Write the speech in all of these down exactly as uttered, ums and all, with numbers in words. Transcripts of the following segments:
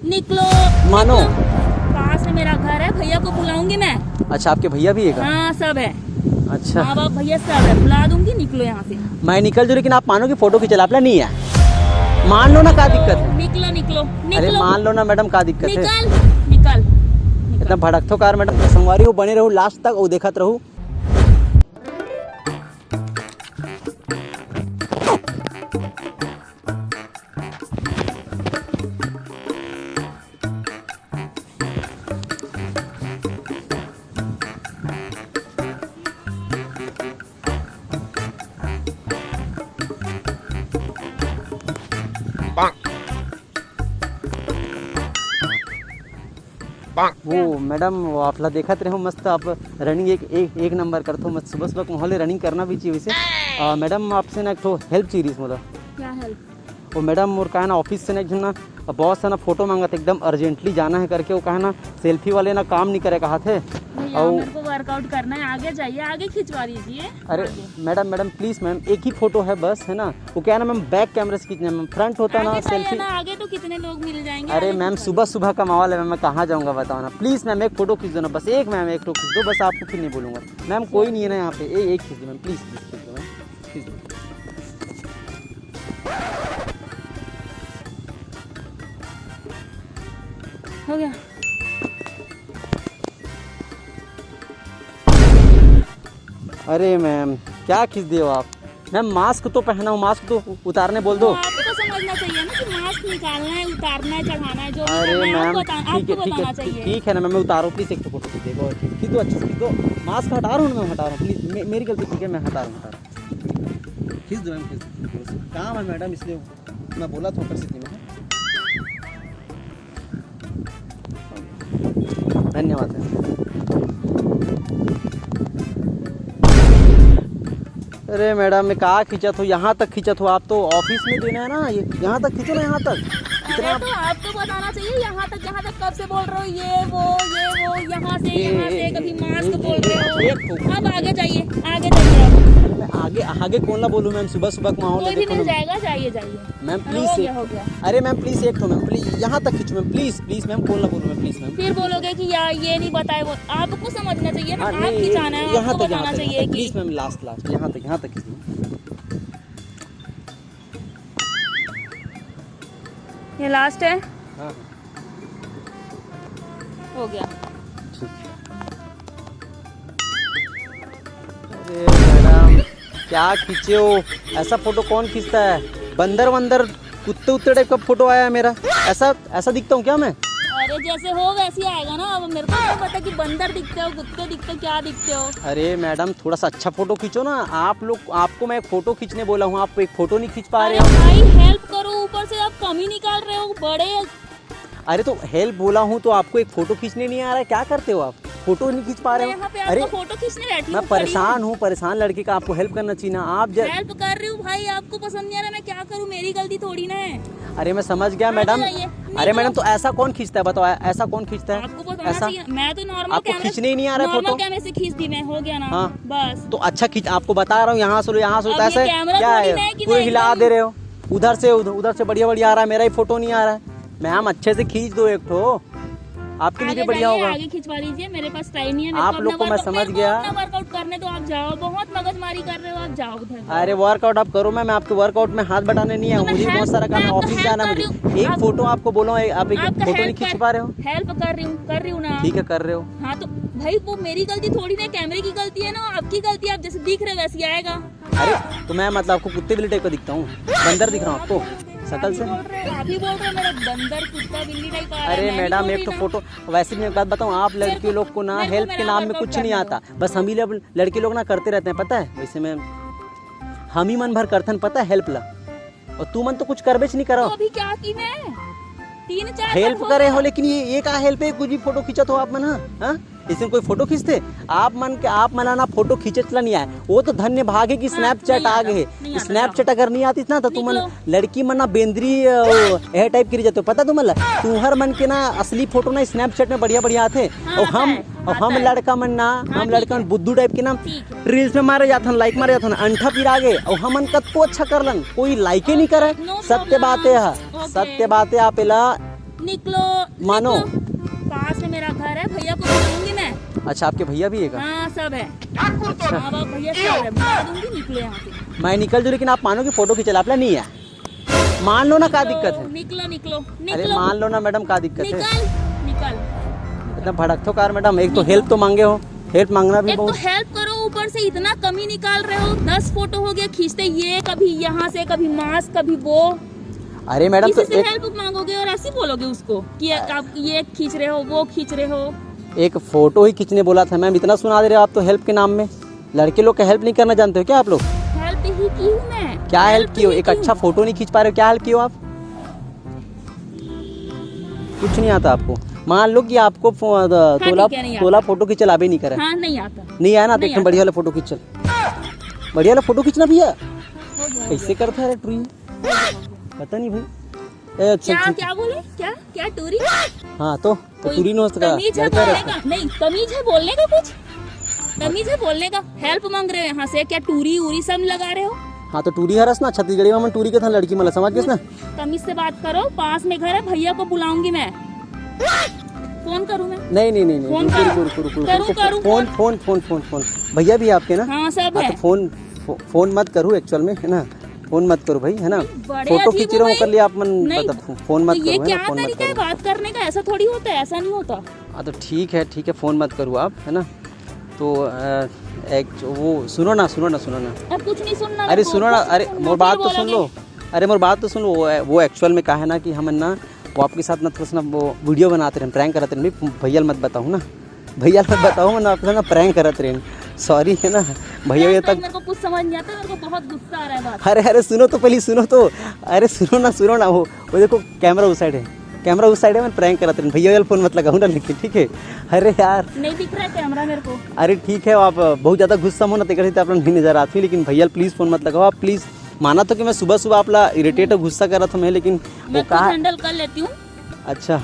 निकलो। मानो। निकलो। पास में मेरा घर है, भैया को बुलाऊंगी मैं। अच्छा, आपके भैया भी है क्या? हाँ, सब है। अच्छा। माँ बाप, भैया, सब है, बुला दूंगी, निकलो यहाँ से। मैं निकल जरूर, लेकिन आप मानो कि फोटो खींचल आपला नहीं है। मान लो ना, का दिक्कत है? निकलो, निकलो, अरे निकलो। मान लो ना मैडम, का दिक्कत है? निकल, निकल, निकल। इतना भड़कथो कार मैडम, संगवारी हो, बने रहू लास्ट तक, वो देखत रहू। वो मैडम, वो आप ला देखत रहे हो, मस्त आप रनिंग एक, एक, एक नंबर करथो, मस्त सुबह सुबह के माहौल रनिंग करना भी चाहिए वैसे। आ, मैडम, आपसे ना एक ठो हेल्प चाहिए रहिस मोला। क्या हेल्प? वो मैडम, मोर का है ना, ऑफिस से ना एक झन ना बॉस है ना, फोटो मांगत, एकदम अर्जेंटली जाना है करके। वो का है ना, सेल्फी वाले ना काम नहीं करे कहा थे। भैया, और मेरे को वर्कआउट करना है, आगे जाइए, आगे खिंचवा दीजिए। अरे आगे। मैडम, मैडम, प्लीज मैम, एक ही फोटो है बस, है ना? वो क्या है ना मैम, बैक कैमरे से खींचना है मैम, फ्रंट होता ना आगे जाइए सेल्फी। ना, आगे तो कितने लोग मिल जाएंगे, अरे आगे मैम, खिंचवा सुबह दीजिए। सुबह का माहौल है मैम, मैं कहाँ जाऊँगा बताओ ना। प्लीज मैम, एक फोटो खींच दो ना बस, एक मैम, एक ठो खींच दो बस, आपको फिर नहीं बोलूँगा मैम, कोई नहीं है ना यहाँ पे। ए, एक खींच दो मैम, प्लीज, प्लीज खींच दो मैम, खींच दो। हो गया। अरे मैम, क्या खींच दिए हो आप? मैम, मास्क तो पहना हूँ, मास्क तो उतारने बोल दो। तो आपको तो समझना चाहिए ना कि मास्क निकालना है, उतारना है, चढ़ाना है, जो भी अरे करना है, आप मैम, बता-, ठीक आपको है, ठीक बताना है, चाहिए। ठीक है ना मैम, मैं उतारो, प्लीज एक तो फोटो खींच दो, खींच दो, अच्छे से खींच दो। मास्क हटा रहा हूँ ना मैम, हटा रहा हूँ, प्लीज, मे-, मेरी गलती, ठीक है, मैं हटा रहा हूँ, हटा रहा हूँ। खींच दो मैम, खींच दो, काम है मैडम, इसलिए मैं बोला था ऊपर से कि मैं धन्यवाद है। अरे मैडम, मैं कहाँ खींचत हो, यहाँ तक खींचत हो, आप तो ऑफिस में देना है ना, ये यहाँ तक खींचो ना, यहाँ तक। अरे इतना तो आपको बताना चाहिए, यहाँ तक, यहाँ तक कब से बोल रहे हो, ये वो, ये वो, यहाँ से, ए, यहाँ से, ए, कभी ए, मास्क ए, बोल ए, रहे हो। एक तो अब आगे जाइए, आगे जाइए आप। मैं आगे, आगे कौन ला बोलूँ मैम, सुबह सुबह का माहौल कोई है, भी देखो मिल ना। जाएगा, जाइए, जाइए। मैम, हो प्लीज गया, एक, हो गया। अरे मैम, प्लीज एक ठो मैम, प्लीज यहाँ तक खींचो मैम, प्लीज, प्लीज मैम, कौन ला बोलूँ मैं, प्लीज मैम। फिर बोलोगे कि यार ये नहीं बताए वो, आपको समझना चाहिए ना, हाँ, आप नहीं, खिंचाना है, यहाँ आपको तक, यहाँ बताना तक, यहाँ चाहिए तक, कि प्लीज मैम, लास्ट, लास्ट, यहाँ तक, यहाँ तक खींच दो। ये लास्ट है। हाँ, हाँ। हो गया। ठीक। अरे मैडम, क्या खींचे हो? ऐसा फोटो कौन खींचता है? बंदर वंदर, कुत्ते उत्ते टाइप का फोटो आया है मेरा। ऐसा, ऐसा दिखता हूँ क्या मैं? अरे जैसे हो वैसे ही आएगा ना। अब मेरे को क्या पता कि बंदर दिखते हो, कुत्ते दिखते हो, क्या दिखते हो। अरे मैडम, थोड़ा सा अच्छा फोटो खींचो ना। आप लोग, आपको मैं एक फोटो खींचने बोला हूँ, आप एक फोटो नहीं खींच पा रहे हो। भाई हेल्प करो, ऊपर से आप कमी निकाल रहे हो, बड़े। अरे तो हेल्प बोला हूँ तो आपको एक फोटो खींचने नहीं आ रहा है, क्या करते हो आप? फोटो नहीं खींच पा रहे हो। यहाँ पे अरे, आपका फोटो खींचने बैठी मैं हूँ, खड़ी हूँ। परेशान हूँ, परेशान लड़के का, आपको हेल्प करना चाहिए ना। आप ज- हेल्प कर रही हूँ भाई, आपको पसंद नहीं आ रहा, मैं क्या करूँ, मेरी गलती थोड़ी ना है। अरे मैं समझ गया मैडम। अरे मैडम, तो ऐसा कौन खींचता है बताओ, ऐ- ऐसा कौन खींचता है? आपको बताना ऐसा चाहिए, मैं तो नॉर्मल आपको कैमरे खींचने ही नहीं आ रहा है फोटो। कैमरे से खींच दी मैं, हो गया ना। हाँ। बस। तो अच्छा खींच, आपको बता रहा हूँ, यहाँ से लो, यहाँ से लो, तो ऐसा है? क्या है? पूरे हिला दे रहे हो, उधर से उधर, उधर से बढ़िया बढ़िया आ रहा है, मेरा ही फोटो नहीं आ रहा है। मैम, अच्छे से खींच दो एक ठो, आपके लिए भी बढ़िया होगा। आगे खिंचवा लीजिए, मेरे पास टाइम नहीं है। आप लोग को मैं समझ गया। वर्कआउट करने तो आप जाओ, बहुत मगजमारी कर रहे हो, आप जाओ उधर। अरे वर्कआउट आप करो, मैं, मैं आपके वर्कआउट में हाथ बटाने नहीं आया हूँ, मुझे बहुत सारा काम है, ऑफिस जाना मुझे। एक फोटो आपको बोला हूँ, आप एक फोटो नहीं खींच पा रहे हो। हेल्प कर रही हूँ, कर रही हूँ ना। ठीक है, कर रहे हो। हाँ तो भाई, वो मेरी गलती थोड़ी ना, कैमरे की गलती है ना, आपकी गलती, आप जैसे दिख रहे हो वैसे ही आएगा। अरे तो मैं मतलब आपको कुत्ते बिल्ली टाइप का दिखता हूँ, बंदर दिख रहा हूँ आपको शकल से? आप ही बोल रहे हो, मेरा बंदर कुत्ता बिल्ली टाइप आ रहा है। अरे मैडम, एक तो फोटो, वैसे भी एक बात बताऊँ, आप लड़की लोग को ना हेल्प के नाम में कुछ नहीं आता, बस हम ही लोग लड़के लोग ना करते रहते हैं, पता है? वैसे में हम ही मन भर करथन, पता है, हेल्प ला, और तू मन तो कुछ करबेच नहीं करो। तो अभी क्या की मैं? तीन चार हेल्प करे हो, लेकिन ये, ये का हेल्प है? कुछ भी फोटो खींचत हो आप मन, हाँ? हाँ? इसमें कोई फोटो खींचते? आप मन के, आप मन ना फोटो खींचे चला नहीं आए। वो तो धन्य भाग है कि हाँ, स्नैपचैट आ गए। स्नैपचैट अगर नहीं आती ना तो तुम मन लड़की मन ना बेंदरी, अ, यह टाइप की रह जाते हो। पता तुम मन ला? तुम्हर मन के ना असली फोटो ना स्नैपचैट में बढ़िया बढ़िया आते। हाँ, और हम, और हम लड़का मन ना, हम लड़का मन बुद्धू टाइप के ना रील्स में मारे जाथन, लाइक मारे जाथन, अंठा पिरा गे, और हमन कतको अच्छा करलन, कोई लाइके नहीं करे। सत्य बात है, सत्य बात है। आप एला निकलो। मानो। निकलो। पास में मेरा घर है, भैया को बुलाऊंगी मैं। अच्छा, आपके भैया भी है का? हाँ, सब है। अच्छा। हाँ, बाप भैया सब है, बुला दूंगी, निकलो यहाँ से। मैं निकल जू, लेकिन आप मानो कि फोटो खींचे ला आप ला नहीं है। मान लो ना, का दिक्कत है? निकलो, निकलो, अरे निकलो। मान लो ना मैडम, का दिक्कत है? निकल, निकल। इतना भड़कथो कार मैडम, एक तो हेल्प तो मांगे हो, हेल्प मांगना भी एक तो बहुत हेल्प करो, ऊपर से इतना कमी निकाल रहे हो। दस फोटो हो गया खींचते, ये कभी यहाँ से, कभी मास्क, कभी वो। अरे मैडम, किसी तो से एक हेल्प मांगोगे और ऐसे ही बोलोगे उसको कि आप ये खींच रहे हो, वो खींच रहे हो। एक फोटो ही खींचने बोला था मैम, इतना सुना दे रहे हो आप तो हेल्प के नाम में। लड़के लोग का हेल्प नहीं करना जानते हो क्या आप लोग? हेल्प ही की हूँ मैं। क्या हेल्प की हो? एक अच्छा फोटो नहीं खींच पा रहे हो, क्या हेल्प की हो आप? कुछ नहीं आता आपको। मान लो कि आपको फो-, अ, हाँ, तोला ठीक है, नहीं आता। तोला फोटो खींचल आबे नहीं करे। हाँ, नहीं आता। नहीं आया ना, तो नहीं एक ठन आता। बढ़िया वाला फोटो खींचल। बढ़िया वाला फोटो खींचना भैया। हो गया, हो कैसे गया। करता है रे टुरी? हो गया, हो गया। पता नहीं भाई। ए, अच्छा, क्या, ठीक। क्या बोले? क्या, क्या टूरी? हाँ, तो, तो कोई टूरी नो उसका तमीज है लड़का बोलने रहता। का? नहीं, तमीज है बोलने का कुछ? तमीज है बोलने का? हेल्प मांग रहे हो यहाँ से, क्या टूरी उरी सब लगा रहे हो? हाँ, तो टूरी हरस ना, छत्तीसगढ़ी में टूरी के था लड़की मला, समझ गेस ना? तमीज से बात करो, पास में घर है, भैया को बुलाऊंगी मैं। फोन करूँ मैं? नहीं, नहीं, नहीं, नहीं, फोन रुको, करो। रुको, रुको, रुको, करूँ, रुको। करूँ, फोन, करूँ। Phone, phone, phone, phone. भैया भी आपके ना? हाँ, सब हाँ, है। तो फोन, फो-, फोन मत करू एक्चुअल में, है ना? फोन मत करू भाई, है ना? बड़े फोटो अजीब खींच हो रहे हो, भाई। कर लिया आप मन, नहीं, मतलब, फो-, फोन मत तो ये करू, है ना? क्या फोन मत तरीका है करू। बात करने का? ऐसा थोड़ी होता है, ऐसा नहीं होता। हाँ, तो ठीक है, ठीक है, फोन मत करू आप, है ना? तो, अ, एक, वो सुनो ना, सुनो ना, सुनो ना। अब कुछ नहीं सुनना अरे, मेरे को, सुनो ना, कुछ नहीं अरे, सुनना, मोर फिर बात तो सुन बोलोगे। लो। अरे, मोर बात तो सुन लो। वो, वो एक्चुअल में का है ना कि हमन ना, वो आपके साथ ना थोड़ा सा ना वो वीडियो बनाते रहे, प्रैंक कराते रहे, भैया ल मत बताऊँ ना। भैया ल मत बताऊँ, मैं ना आपके साथ ना प्रैंक करत रहे। सॉरी, है ना? भैया, ये प्रैंक तक मेरे को कुछ समझ नहीं आता, मेरे को बहुत गुस्सा आ रहा है बात। अरे, अरे, सुनो तो, पहले सुनो तो। अरे, सुनो ना, सुनो ना, वो, वो देखो, कैमरा उस साइड है, कैमरा उस साइड है, मैं प्रैंक करत रहे। भैया, ये फोन मत लगाओ ना, लेकिन, ठीक है? अरे यार। नहीं दिख रहा है कैमरा मेरे को। अरे, ठीक है, आप बहुत ज़्यादा गुस्सा में हो ना, तेकर से आप लोग नहीं नजर आती, लेकिन भैया, प्लीज फोन मत लगाओ आप, प्लीज। माना तो कि मैं सुबह सुबह आप ला इरिटेट और गुस्सा करत हूँ मैं, लेकिन वो मैं खुद का हैंडल कर लेती हूँ। अच्छा,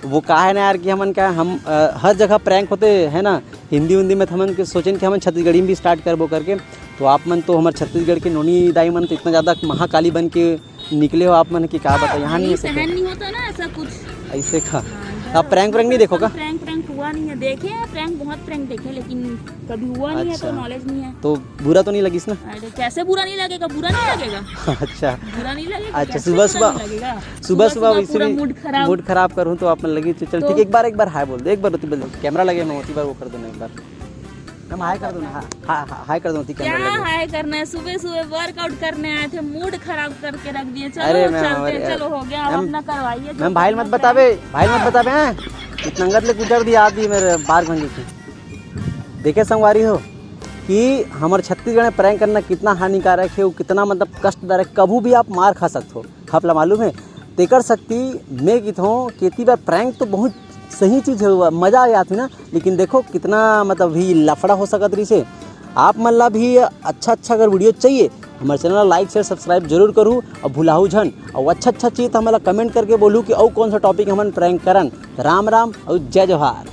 वो का है ना यार कि हमन का, हम, अ, हर जगह प्रैंक होते हैं ना, हिंदी उंदी में, तो हमन के सोचेन कि हमन छत्तीसगढ़ी में भी स्टार्ट करबो करके। तो आप मन तो हमर छत्तीसगढ़ के नोनी दाई मन तो इतना ज़्यादा महाकाली बन के निकले हो आप मन कि का बताओं, यहाँ नहीं नहीं, है सके। सहन नहीं होता ना ऐसा कुछ। ऐसे का। हाँ, आप प्रैंक, प्रैंक नहीं देखो का? प्रैंक, प्रैंक हुआ नहीं है, देखे हैं प्रैंक, बहुत प्रैंक देखे, लेकिन कभी हुआ नहीं है तो अच्छा। नॉलेज नहीं है। तो बुरा तो नहीं लगिस ना? अरे, कैसे बुरा नहीं लगेगा, बुरा नहीं लगेगा। अच्छा। बुरा नहीं लगेगा, अच्छा, कैसे सुबह, बुरा सुबह, नहीं लगेगा? सुबह, सुबह सुबह वैसे पूरा भी मूड खराब। मूड खराब करूँ तो आप मन लगी, तो चल तो ठीक है, एक बार, एक बार हाय बोल दे, एक बार तो बोल, कैमरा लगे ना, एक बार वो कर देना एक बार। मैम, हाय कर दो ना, हाँ, हाँ, हाँ, हाय कर दो, ठीक है, क्या मैम, लगे। हाय करना है? सुबह सुबह वर्कआउट करने आए थे, मूड खराब करके रख दिए। चलो, अरे मैम, चलते हैं, अरे, चलो, हो गया, अब मैम, अपना करवाइए, जो मैम, भाई मत करना है। बतावे, भाई मत बतावे, हैं? इतना अंगत ले गुजर दिया आदमी मेरे बार भंगी की। देखे संगवारी हो कि हमर छत्तीसगढ़ में प्रैंक करना कितना हानिकारक है, वो कितना, मतलब, कष्टदायक। कभू भी आप मार खा सकते हो, आप ला मालूम है। तेकर सकती मैं किथों कि एती बार प्रैंक तो बहुत सही चीज़ है, मज़ा आ जाती ना, लेकिन देखो कितना, मतलब, भी लफड़ा हो सकत रहिसे। आप मन ला भी अच्छा अच्छा अगर वीडियो चाहिए, हमारे चैनल ला लाइक, शेयर, सब्सक्राइब जरूर करू और भुलाहू झन। और अच्छा अच्छा चीज़ तो हमारा कमेंट करके बोलू कि और कौन सा टॉपिक हमन प्रैंक करन। राम राम और जय जोहार।